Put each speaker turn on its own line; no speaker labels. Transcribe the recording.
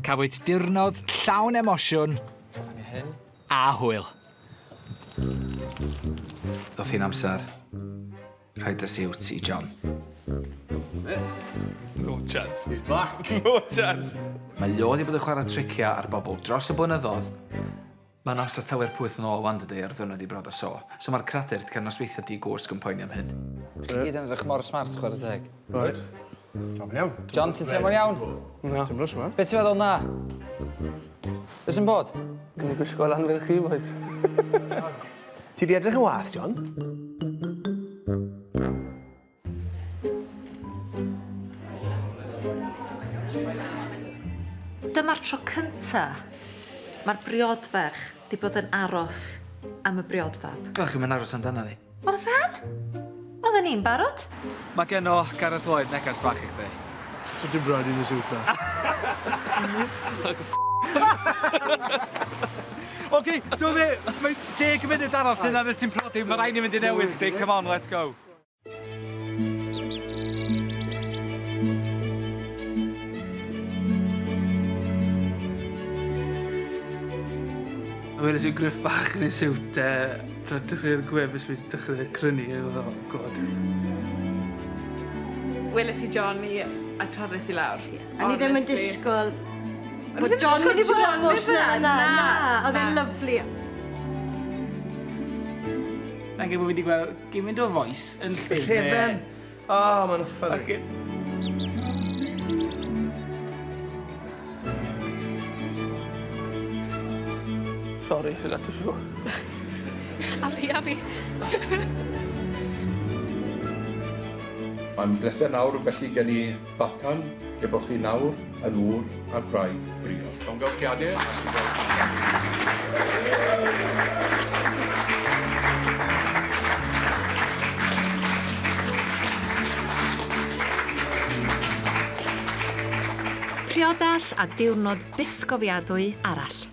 Cafwyd diwrnod llawn emosiwn a hwyl. Ddoth hi'n amser rhoid y siwt i John.
No chance. He's back. No chance.
Mae o wedi bod yn chwarae triciau ar bobl dros y blynyddoedd. Mae'n amser talu'r pwyth yn ôl wan dydi ar ddiwrnod i briodas so. So mae'r cradur 'di cael nosweithiau di-gwsg yn poeni am hyn. Chi gyd yn edrych mor smart chwarae teg.
Reit. Teimlo'n iawn.
John, ti'n teimlo'n iawn?
Na.
Teimlo smart.
Be ti'n feddwl na? Be sy'n bod?
Dwi'n gwisgo lan fel chi, boys.
Ti di edrych yn wath, John.
Dyma'r tro cynta mae'r briodferch 'di bod yn aros am y briodfab.
O, chi'm yn aros amdana ni.
Oddan! Odden ni'n barod.
Mae gen o Gareth Lloyd neges bach i chdi.
So dim brad yn y siwt na.
Oce, ti'n be, mae 10 munud arall sy'n nes ti'n prodi, mae rhaid ni fynd i newid chdi, come on, let's go.
Weles i Gruff bach yn ei siwt e, t'od dechreuodd gwefus fi dechrau crynu, oh god.
Weles i Johnny a torres i lawr.
A ni ddim yn disgwyl bod John mynd i fod yn emotional. Na, na, oedd e'n lyfli.
Sa'n gwybod bod fi wedi gweld gymaint o fois yn llefen.
Llefen! O, oh, mae'n ffynnu.
Okay. Sorry, I got to show.
A fi, a fi.
Mae'n bleser nawr felly gen i ddatgan lle bod chi nawr yn ŵr a gwraig briod. Llongyfarchiadau a chi
Priodas a diwrnod bythgofiadwy arall.